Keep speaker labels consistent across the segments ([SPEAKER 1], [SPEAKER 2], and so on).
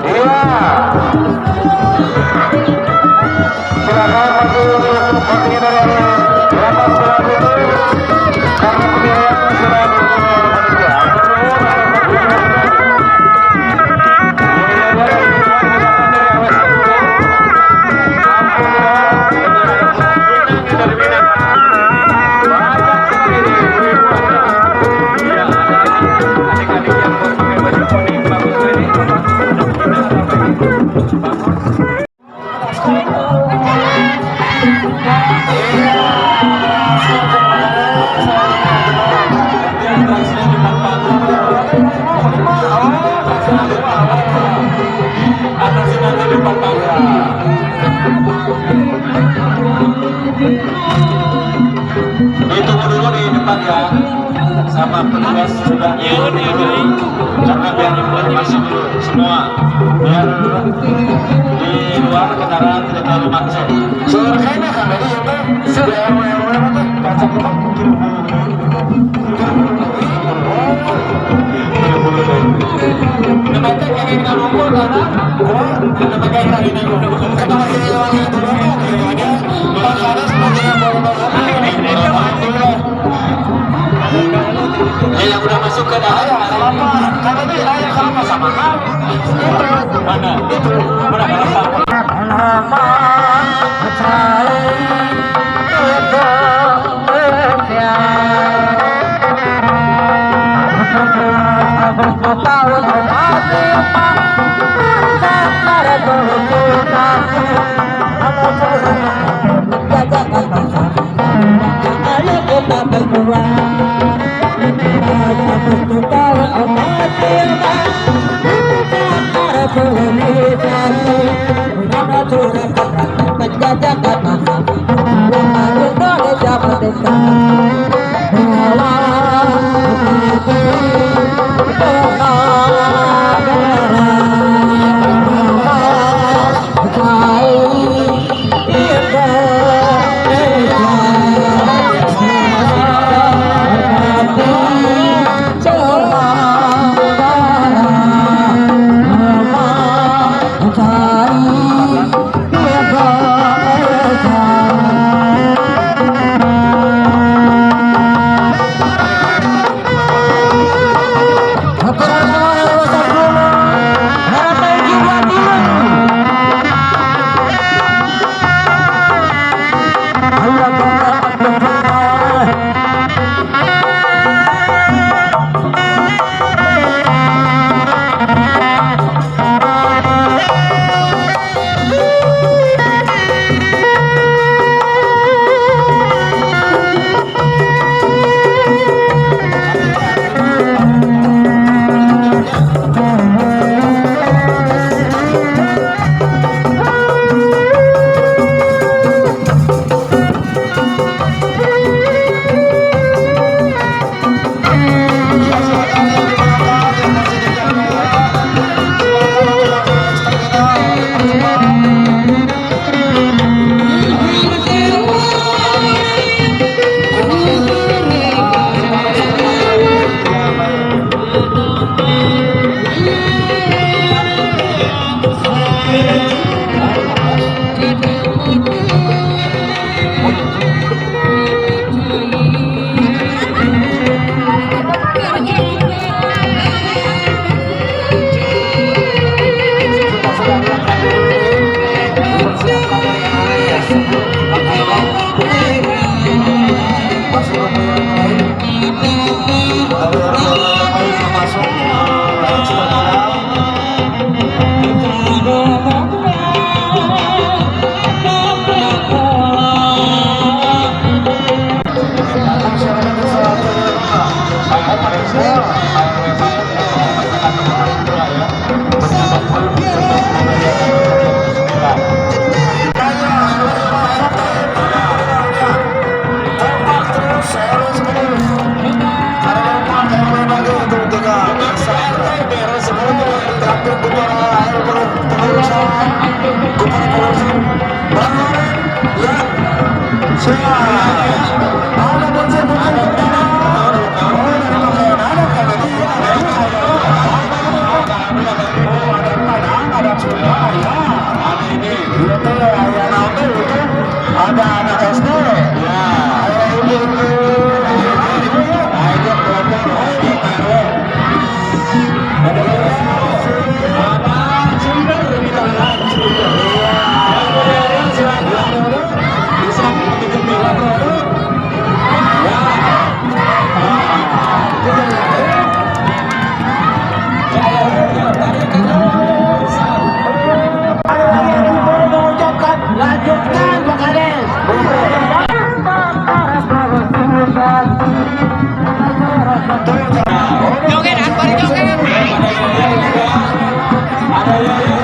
[SPEAKER 1] Iya. Silakan masuk kontingen dari 18 ini karena pemilihan sudah diumumkan oleh panitia. Iya, dari RW 1. Kampung
[SPEAKER 2] Dari Minang. Banyak sekali nih ibu-ibu ada. Iya, ada adik-adik yang pakai baju kuning bagus ini. Minang apa ini? Bagus. Nanti atraksinya depan panggung. Atraksinya depan. Atraksi nanti depan panggung. Ditunggu dulu di depan ya, sama petugas sudah ditunggu dulu karena biar masuk dulu semua, biar di luar kendaraan tidak terlalu macet.
[SPEAKER 1] Seueur keneh kan tadi ya teh. Di RW RW mah teh kacang apa?
[SPEAKER 2] 30 deh. Nembe kenging ngalumpur karena
[SPEAKER 1] Kumaha?
[SPEAKER 2] Nembe kenging ngalumpur.
[SPEAKER 1] Kata masih lewat itu doang ya. Pak Kades mau dengan bapak-bapak. Alhamdulillah.
[SPEAKER 2] Ya, yang udah masuk ke dalam.
[SPEAKER 1] Aya kalapa. Kan tadi aya kalapa sama kan? Itu.
[SPEAKER 2] Mana?
[SPEAKER 1] Itu.
[SPEAKER 2] Mana kelapa?
[SPEAKER 3] Joget, Akbar joget.
[SPEAKER 2] Ada Yaya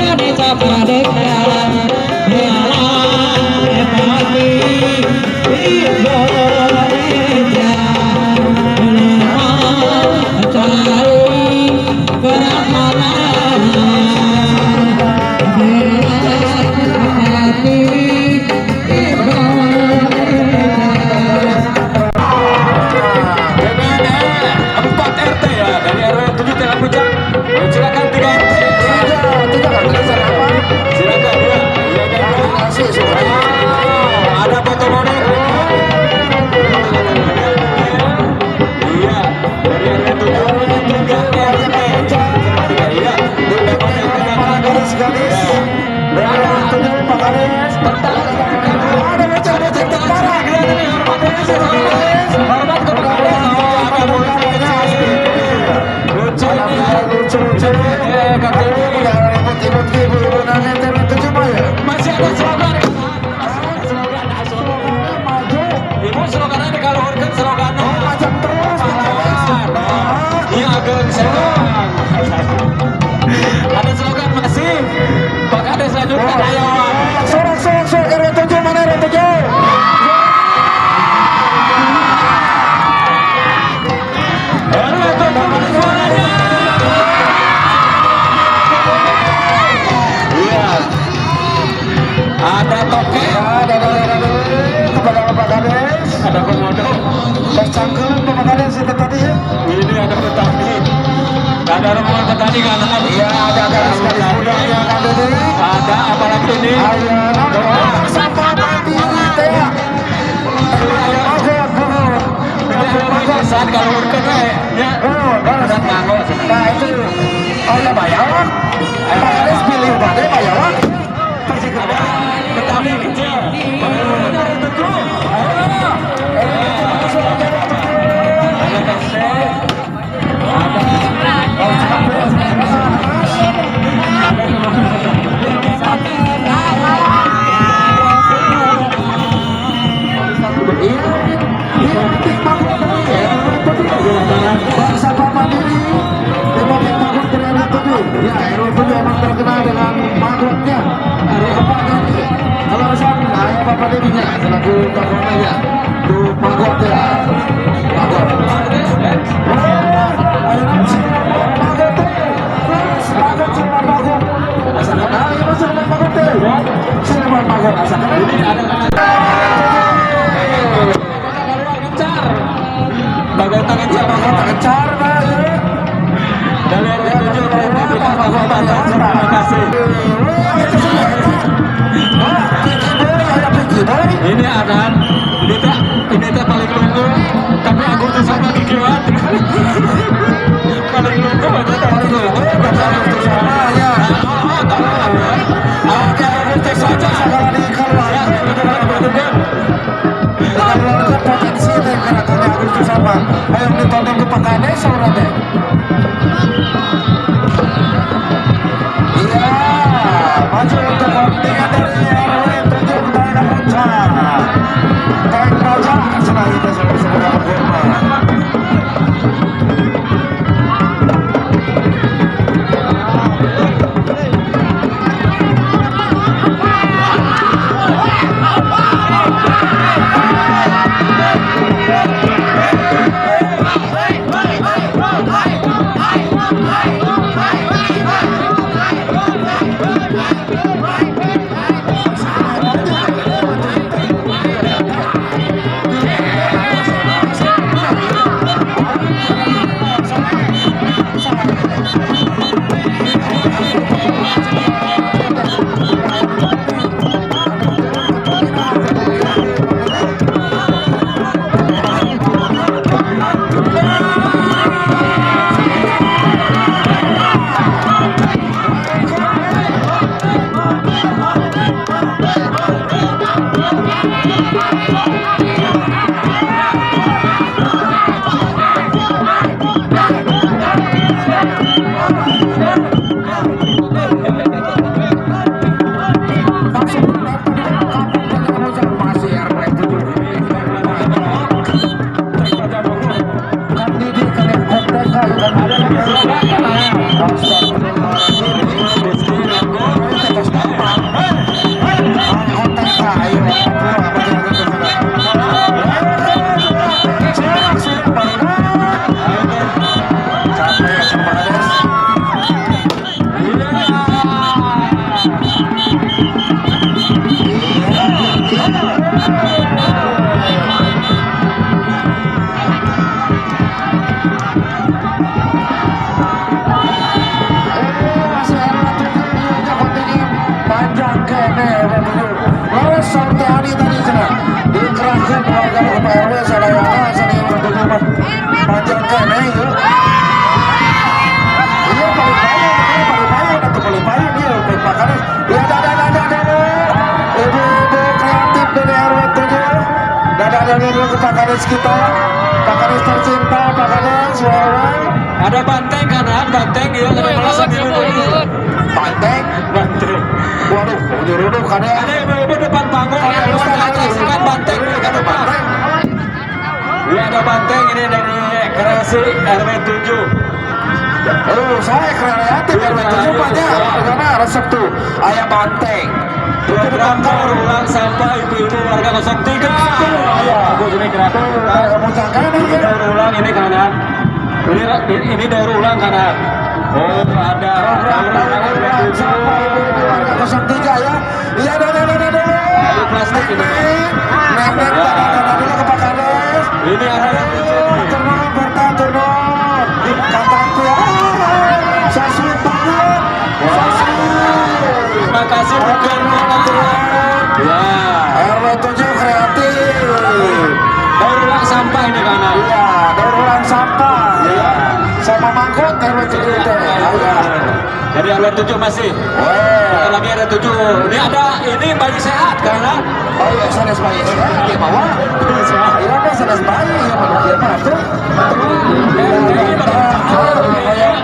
[SPEAKER 2] juga, ada ya. Dengan 4 RT ya, dari RW 7 Telang Pucang. Silakan 3 RT.
[SPEAKER 1] Tiga, tiga kan? lucu-lucu.
[SPEAKER 2] Kang Dewi.
[SPEAKER 1] Jangan ribut-ribut ibu-ibu nanti RW 7 mah ya.
[SPEAKER 2] Masih ada slogan. Slogan, slogan.
[SPEAKER 1] Maju.
[SPEAKER 2] Ibu slogannya dikaluhurkeun slogan.
[SPEAKER 1] Oh, macam terus.
[SPEAKER 2] Pahlawan. Iya, ageng serang. Ada slogan masih. Pak Kades lanjutkan, ayo.
[SPEAKER 1] Sorak, sorak, sorak RW 7 mana RW 7?
[SPEAKER 2] RW 7 mana suaranya? Iya. Ada toke,
[SPEAKER 1] Ya, ada, ada, ada, ada. Kepada Bapak Kades.
[SPEAKER 2] Ada komodo.
[SPEAKER 1] Pas cangkeun Bapak Kades itu tadi ya.
[SPEAKER 2] Ini ada petani. Ada rombongan petani kan?
[SPEAKER 1] Iya, ada sekali mudanya Kang Dede.
[SPEAKER 2] Ada apa lagi ini?
[SPEAKER 1] Ayo, nonton sampah mandiri teh. Magot, magot.
[SPEAKER 2] Ini ada kaluhurkeun we. Ya.
[SPEAKER 1] Oh, baras.
[SPEAKER 2] Berat nganggo.
[SPEAKER 1] Nah, itu. Oh ya, Bayawak. Pak Kades pilih bade Bayawak. Pasti
[SPEAKER 2] Ada petani kecil. Bagaimana RW 7? Ayo. Ada kese. Ada
[SPEAKER 1] Iya, magot ya. Bank sampah mandiri. Republik Magot dari RW 7. Ya, RW 7 emang terkenal dengan magotnya. Bapak Dedi. Kalau misalnya, ayo Bapak Dedinya selaku tokohnya. Tuh magot ya. Magot. Oh, ayo magot teh. Terus magot cuma magot. Asa kenal ya mas siluman magot teh. Siluman magot asa kenal.
[SPEAKER 2] Ini ada gencar. Bagota gencar.
[SPEAKER 1] Magot gencar nah ya.
[SPEAKER 2] Dari RW 7 kreativitas Bagota. Terima kasih. Ini ada ini teh paling lungu, tapi aku tuh sama gigiwan. Paling lungu aja teh.
[SPEAKER 1] Paling lungu, tapi aku tuh sama ya.
[SPEAKER 2] Oh, tahu. Oke, cek saja. Ya, betul.
[SPEAKER 1] Potensi teh gerakannya Agustus sama. Ayo ditonton ke Pak Kades saudara teh. Iya, maju untuk kontingen dari RW 7 Kota Puncak. Tank Baja, senang kita sebut-sebut apa. Masih RW 7. Kang Didi kalian konten kan ada lagi. Masih RW 7 kontingen panjang kene RW 7. Lalu Sartani tadi cenah dikerahkan warga Bapak RW sadayana sani RW 7 mah panjang kene yeuh. Iya paling payun, iya paling payun atau paling payun iya Pak Kades. Ya ada ada ada ada. Ibu-ibu kreatif dari RW 7. Dadah dadah dulu ke Pak Kades kita. Pak Kades tercinta, Pak Kades, RW.
[SPEAKER 2] Ada banteng kanan, banteng ya, ada malah sambil ini.
[SPEAKER 1] Banteng.
[SPEAKER 2] Banteng.
[SPEAKER 1] Waduh, nyuruduk ada.
[SPEAKER 2] Ada ibu-ibu depan panggung, ada depan banteng, ke depan. Iya, ada banteng ini dari kreasi RW 7.
[SPEAKER 1] Oh, saya kreatif RW 7 banyak. Karena resep tuh ayam banteng.
[SPEAKER 2] Program daur ulang sampah ibu-ibu warga 03.
[SPEAKER 1] Iya.
[SPEAKER 2] Bagus ini kreatif.
[SPEAKER 1] Tuh, mau cangkang
[SPEAKER 2] Ini
[SPEAKER 1] nih.
[SPEAKER 2] daur ulang ini kanan. Ini daur ulang kanan. Oh, ada
[SPEAKER 1] Program
[SPEAKER 2] daur ulang
[SPEAKER 1] daur
[SPEAKER 2] RW
[SPEAKER 1] ulang
[SPEAKER 2] 7.
[SPEAKER 1] sampah ibu-ibu warga 03 ya. Iya, dah, dah, dah, dah, dulu.
[SPEAKER 2] Ini plastik ini.
[SPEAKER 1] Neng, neng, dah, dah, dah, dulu ke Pak Kades.
[SPEAKER 2] Ini ada
[SPEAKER 1] Turun, berta, turun. Kakakku ya. So sweet banget. So sweet.
[SPEAKER 2] Terima kasih bukan. Ya.
[SPEAKER 1] RW 7 kreatif.
[SPEAKER 2] Daur ulang sampah ini kanan.
[SPEAKER 1] Iya, daur ulang sampah. Iya. Sama mangkuk RW 7 teh. Iya.
[SPEAKER 2] Jadi RW 7 masih.
[SPEAKER 1] Weh.
[SPEAKER 2] Bentar lagi RW 7. Ini ada ini bayi sehat karena
[SPEAKER 1] Oh iya, sanes bayi sehat ya bawa. Iya mah sanes bayi ya mah ya mah tuh.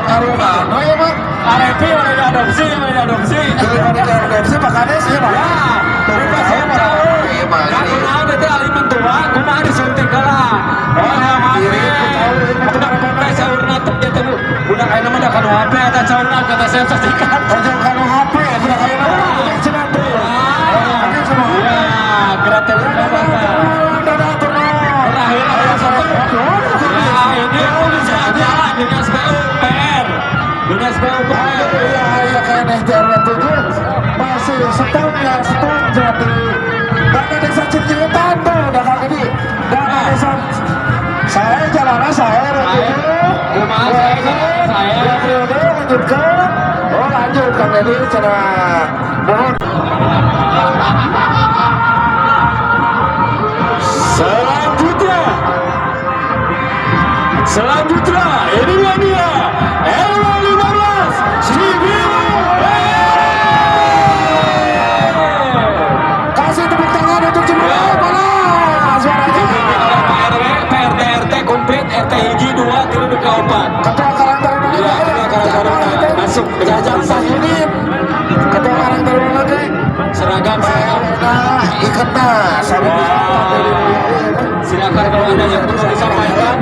[SPEAKER 1] Karunan, oh iya mah.
[SPEAKER 2] Arepi mana diadopsi, mana diadopsi.
[SPEAKER 1] Mana diadopsi Pak Kades ya mah.
[SPEAKER 2] Ya, bebas
[SPEAKER 1] Iya mah. Iya mah.
[SPEAKER 2] Kan kunaon teh ali mentua, kumaha disuntik heula. Oh, ya mah. Budak teh saurna teh teh budak ayeuna mah da kanu HP eta saurna kata saya saksikan.
[SPEAKER 1] Ojo kanu HP, budak ayeuna mah cenah tuh.
[SPEAKER 2] Ya, kreatif.
[SPEAKER 1] Dadah turun.
[SPEAKER 2] Terakhir ada satu. Ya, ini jalan Dinas PUPR. Dinas PUPR.
[SPEAKER 1] Iya, iya kayak RW 7 masih stop ya, stop jadi. Dana desa Cincitan tuh, dana gede. Dana desa saya jalannya saya RW 7.
[SPEAKER 2] Kumaha saya.
[SPEAKER 1] Dua periode lanjutkan. Oh lanjut Kang Deddy cenah. Mohon.
[SPEAKER 2] Selanjutnya, selanjutnya inilah dia RW 15 Cibiru.
[SPEAKER 1] Kasih tepuk tangan untuk Cibiru. Mana suaranya?
[SPEAKER 2] Dipimpin oleh Pak RW, PRT RT komplit, RT hiji, dua, tilu, duka, opat.
[SPEAKER 1] Ketua Karang Taruna
[SPEAKER 2] Iya, Ketua Karang Taruna. Masuk dengan
[SPEAKER 1] Jajang Sahidin. Ketua Karang Taruna lagi.
[SPEAKER 2] Seragam seragam.
[SPEAKER 1] Nah, iketna.
[SPEAKER 2] Wah. Silakan kalau ada yang perlu disampaikan.